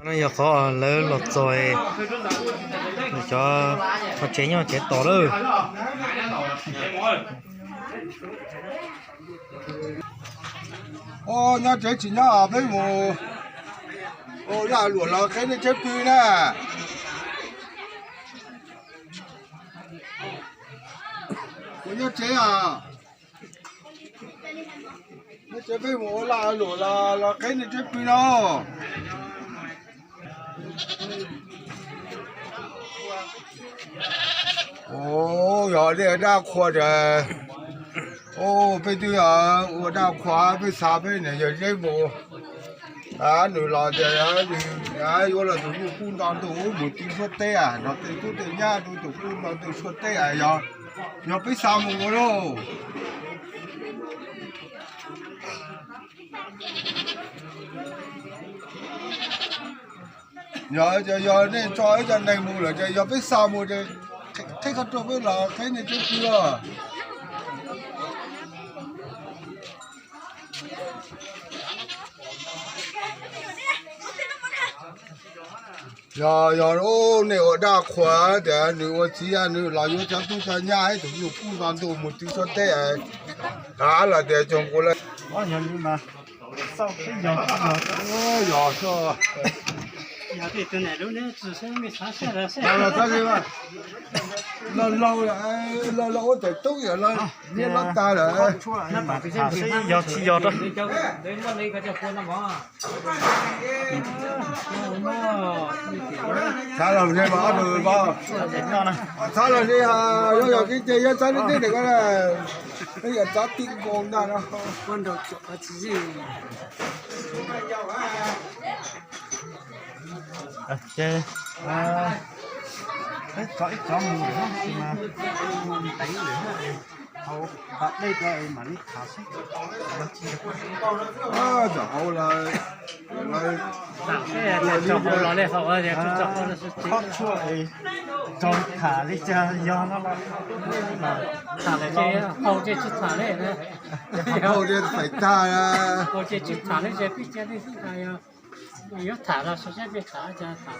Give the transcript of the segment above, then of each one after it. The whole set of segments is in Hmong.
No yog qhov lawv los txog, cov, qhov tsev nyob tsev tos lawm. Nyob tsev tsis nyob, peb mus ua lag luam los qheb nej tsev pw na. Kuv nyob tsev os. Nyob tsev, peb mus ua lag luam los qheb nej tsev pw no. Yog nej dab qhua tas, peb twb ua dab qhua, peb xa peb niam yawg zeb mus. Nws los tias yuav los tus nyuj kub nto ntuj mus ti suab teb, nrog tej tub tej nyab rau tus kub nto ntuj suab teb, yog, yog peb xa mus mus lauj. Yog, yog nej tso ib co neeg mus lawm ces yog peb xa mus, qheb qhov rooj peb los qheb nej tsev pw os. Yog, yog nej ua dab qhua tias nws ua txiv, nws los yuav cov tub cov nyab ib tug nyuj kub nto ntuj mus ti suab teb, los tias tsoom kuv lawm. Yog li mas, xauj seb yog, yog, yog tej tus nam lub neb tsis xav saib los saib. Laus laus, laus laus ua tawm tub yam laus, niaj laus tas lawm. Tham seb yog tsis yog rau. Txhav los ne, txhav los ne, yog yog kev cai yog txhav li teb ntawm ko, yog txhav tib nkaus ntag no. Ces peb tso ib cov mus lawm sis mas, hauv pas dej rau mam li tham seb. Txog hauv los, khob tshuaj es raug tham li cas yog no los, tham lawm ces hau ces tsis tham li, hau ces faim tag, hau ces tsis tham li ces pib cia li xwb, yog yuav tham los saib seb peb tham cas tham.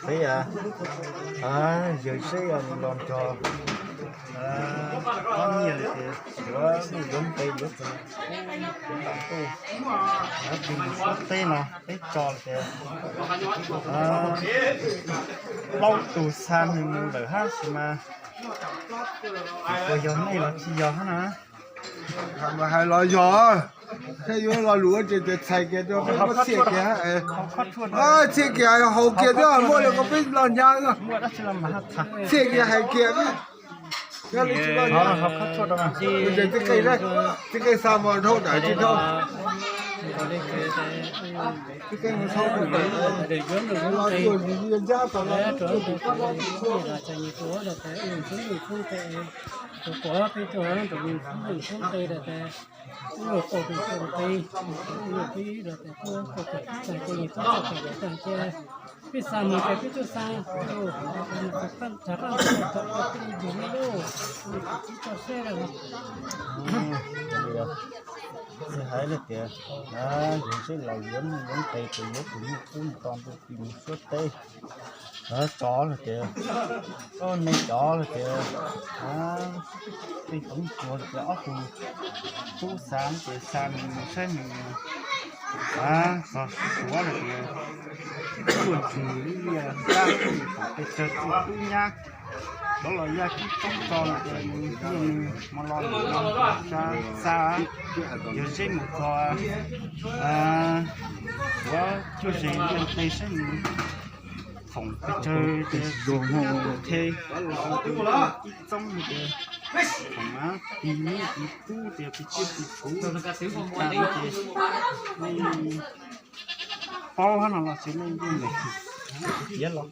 Peb yawg seb nws los nrog ob niag tias yuav ntuj yuav nqe yuav txog nram ntuj, yuav pib mus suab teb no peb tso tias plaub tus xa nws mus lawm hab sis mas, puas yog nej los tsis yog hab na? Hais los yog, thiab yuav lo lus ua tseem tias txhais kiag rau peb muab txhiaj kiag, txhiaj kiag haus kiag twb muaj li ko peb los hnyav, txhiaj kiag hais kiag. Tib qe xa mos dhau dawm tsis dhau. Tib qe mus sau tus dawm, los tuaj ntsia ncab tom no. Tus kuv peb tuaj nram nws xub nws xub nqe tas, wb los tau tus xub nqe, wb los pib los tas tuaj tau tus txais ces nws tuaj txog tom lawv tag ces peb xa mus ces peb tuaj xa, rov qab mus tom tau peb yug lub, tsis tso seb lawm. Tsis hais li tias yog seb los yuav mus yuav nqe ces yuav tus nyuj kub nto ntuj pib mus suab teb. Tsov los tias, nej cov los tias, tej tub tsuag los tias ob tug tub xa ces xa nws mus saib nws txog suav los tias tuaj nrug li liaj ntab pem tsawg txij tub nyab, cov los yaj kib txoob tso los tias nws mus los xa, yog seb mus txog suav cuaj ze liaj nqe saib nws foom pes tsawg ces the kib txoob ces foom tiv nub tiv tub tias tiv tsiaj tiv txhu tas ces paub hab no los tsis nej yeej tiav los.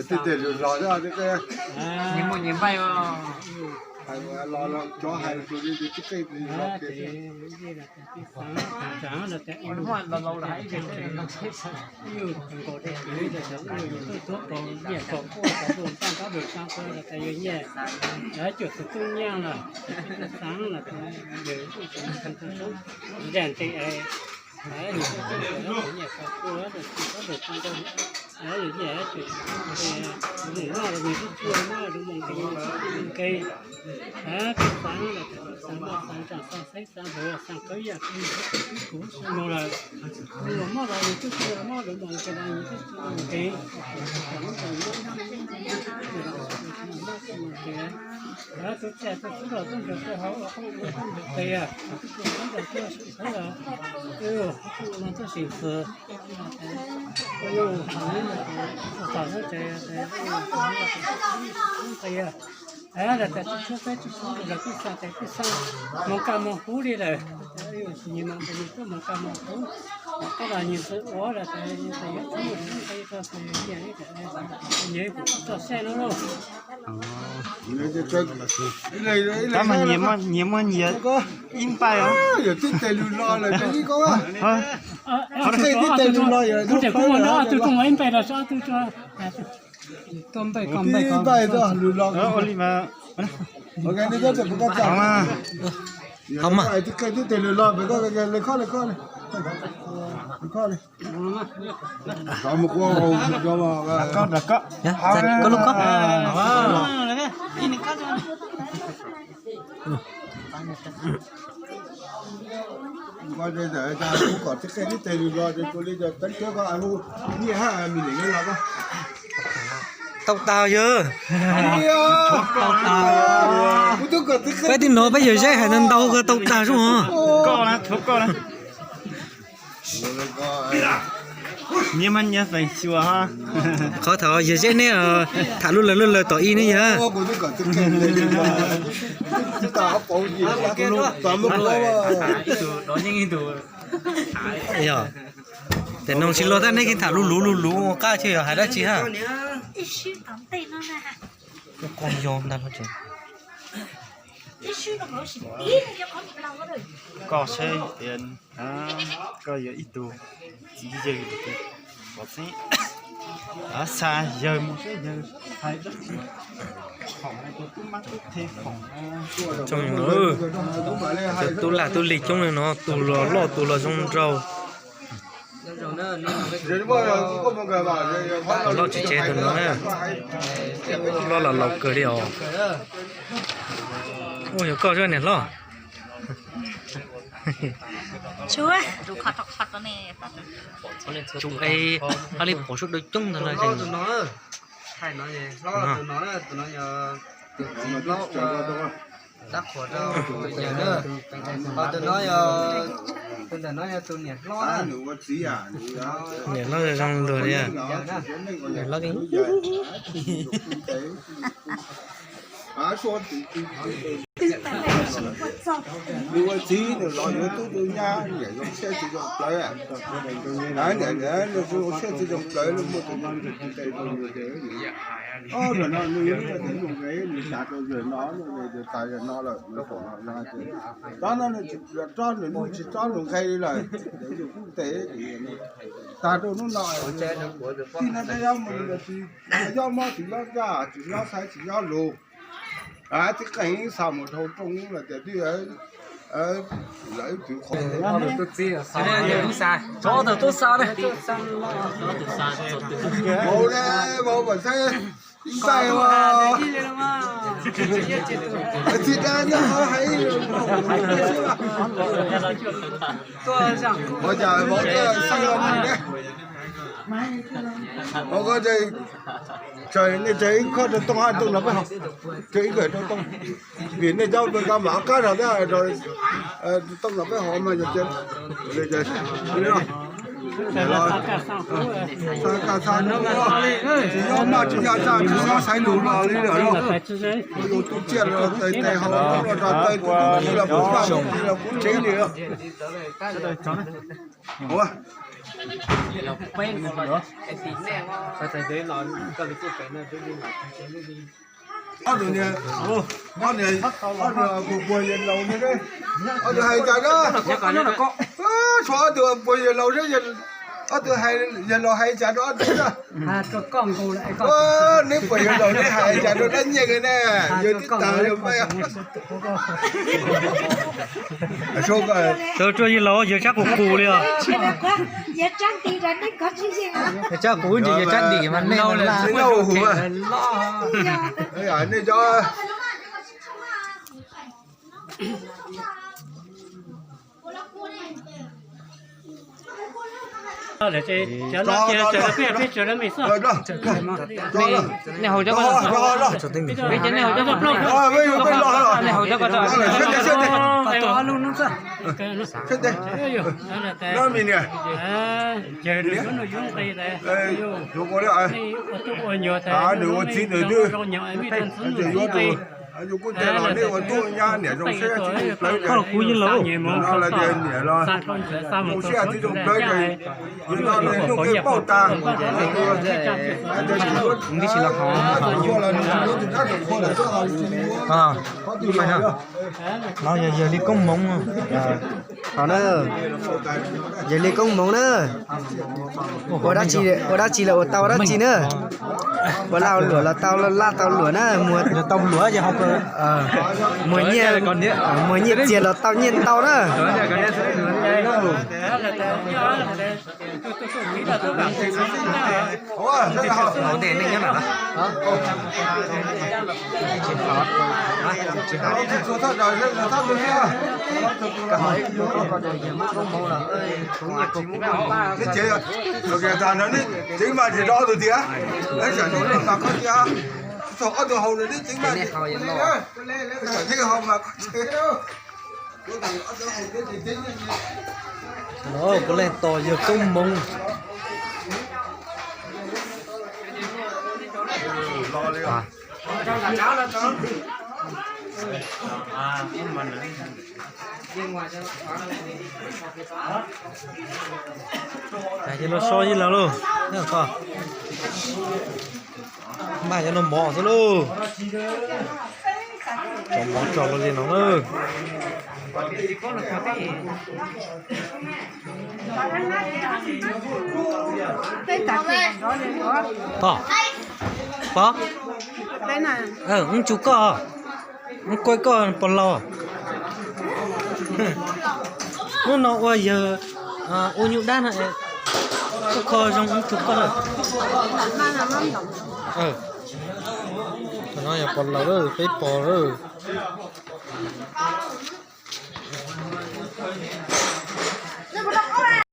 Tej tej lus zog, nyias muaj nyias npaij os. Hais los cov hais los tib qe, nyiaj kom kuaj kom tuaj ntaj ntab dum xaa ko los tas yog nyiaj, cuam tus tub nyiaj los, xaav los, nyiaj kom kuaj, nyiaj kom tuaj, nyiaj kom noj los nyiaj twb tsis noj, nws twb tsis noj, lawv moog nqe, nqe, xaav los xaav noj xaav ntsaam xaav xeeb xaav npluav xaav kawb yam kuv xaav moog lawm, moog los moog los nws twb tsis moog, lawv moog ces los nws twb tsis moog nqe. Tus txiaj tus tub los tuaj nrug tuaj hauv, tuaj nrug qe, tuaj nrug tuaj sib khawb los, tuaj seem xwm, tuaj yog tom lub tsev, qe, tas tus tub peb tug tub los kuj xaa tes kuj xaa moog kaj moog kub li lawm. Nyias moog tes nyias tuaj moog kaj moog kub, koj los nyias xwb ua los tas nyias tes nyias tub nyias tub nqe rau tes nyias, nyias kuj txog seb no lauj. Tab mas nyias muaj nyias ib npaij os. Yog tib tes lug los lawm, tib tes lug los, tub tes kuj muaj ob tug tuaj ib npaij los, ob tug tuaj, tib npaij lug los. Tib tes lug los pem koj, le koj le koj le, koj le. Koj lub koj. Tau tas yog. Peb twb hnov peb yawm zeb hais ntau ntau ko tau tas zog os. Nyias mas nyias feem xyuas. Qhov thaum yawm zeb neb tham lub lawg lub lawg tom ib ne yog. Yog, tes noog tsis luag tab neb kheev tham lug luv lug luv ua qab tsi yog hais dab tsi hab. Koj saib tias koj yog ib tug txiv yawg, xa yawg mus saib yawg hais dab tsi. Coob, cov tub lag tub lig coob li no, tus los loj tus los zoo nraug. Loj tsis tseg tus no na, loj los laus kawg li os. Ua yog koj xwb niam hlob. Tsum e, hab li pom sub dawb coob ntag no. Tus no yog tus txiv hlob ua dab qhuas rau tus yawg na. Ho tus no yog, tus ntawm no yog tus niam hlob. Niam hlob zoo luag li. Niam hlob nws ua txiv nws los yuav tub tug nyab, niam zoo siab tsis zoo plawv. Niam zoo siab tsis zoo plawv, muaj tus ntawm no nws yuav ib co tes nuj nqe, nws xav rau yawg no, tas yawg no lawm, nws pom no tias, tsob no nws tsis tsob nws nuj tsis tsob nws nqe li lawm, yus kuj ntes. Tag rau hnub no, tij no rab yob mus, rab yob mob tsis yob ncaj, tsis yob xaiv tsis yob lug. Tib qeeg xa mus dhau rooj lawm tias twb lawv twv qhov. Vauv, vauv, vauv, txhais ib npaij ua, txhais dab nyob hauv hais. Ua cas vauv xaj los mus ne? Vauv ko, nej tsawg ib khob rau Tooj hab, Tooj no peb hov, tsawg ib khob rau Tooj, vim nej cov npe ko mam qab rau thiab, Tooj no peb hov mas yog tias, xa ka xa, tsis nyob maj tsis nyob tsa, tsis nyob xaiv lus los li lawm. Yus tu tsiaj los tais tais haus, los tais tus tub los kuv paj los kuv tsev li. Ob tug niag, ob niag, ob tug puag yawg laus ne, ob tug hais cas na? Tshuav ob tug puag yawg laus, ob tug hais yawg laus hais cas rau ob tug na? Neb puag yawg laus neb hais cas rau dab nyiaj ne? Yawg twb tag yawg mas. Rau yawg laus yawg tsab kuv kuv li os. Yawg tsab kuv ntsis yawg tsab dim mas nej lauj hum. Nej cov nej haus cov ko, nej haus cov ko, nws ua txiv nws twb, yuav tus, kuj tej los nej ua tub nyab niam zoo siab tsis zoo plawv, kuv yawg laus no los niam los zoo siab tsis zoo plawv, yawg no nws nuj nqis pauj tas. Ntib si los hauv no yog yawg li koob moov, yawg li koob moov na. Ua dab tsi los ua tau dab tsi na. Ua laj ua luam los tau laj tau luam na. Muag nyiaj, muag nyiaj txiag los tau nyiaj ntau na. Tsev mas tsis rau ob tug tiag, ob tug haus nws neb tsev mas tsis rau, tsev haus mas. Puav leej tos yawg koob moov. Yawg los so yawg lawm lauj. Npaj cov no mov xwb lauj. Tso mov tso los li no na. Pog, pog, wb tsu koj, wb kuaj koj pog laus. Hnub no ua yawg ua nyuj dab no, koj kho zoo wb tsu koj lawm. Qhov no yog pog laus lawm, peb pog lawm.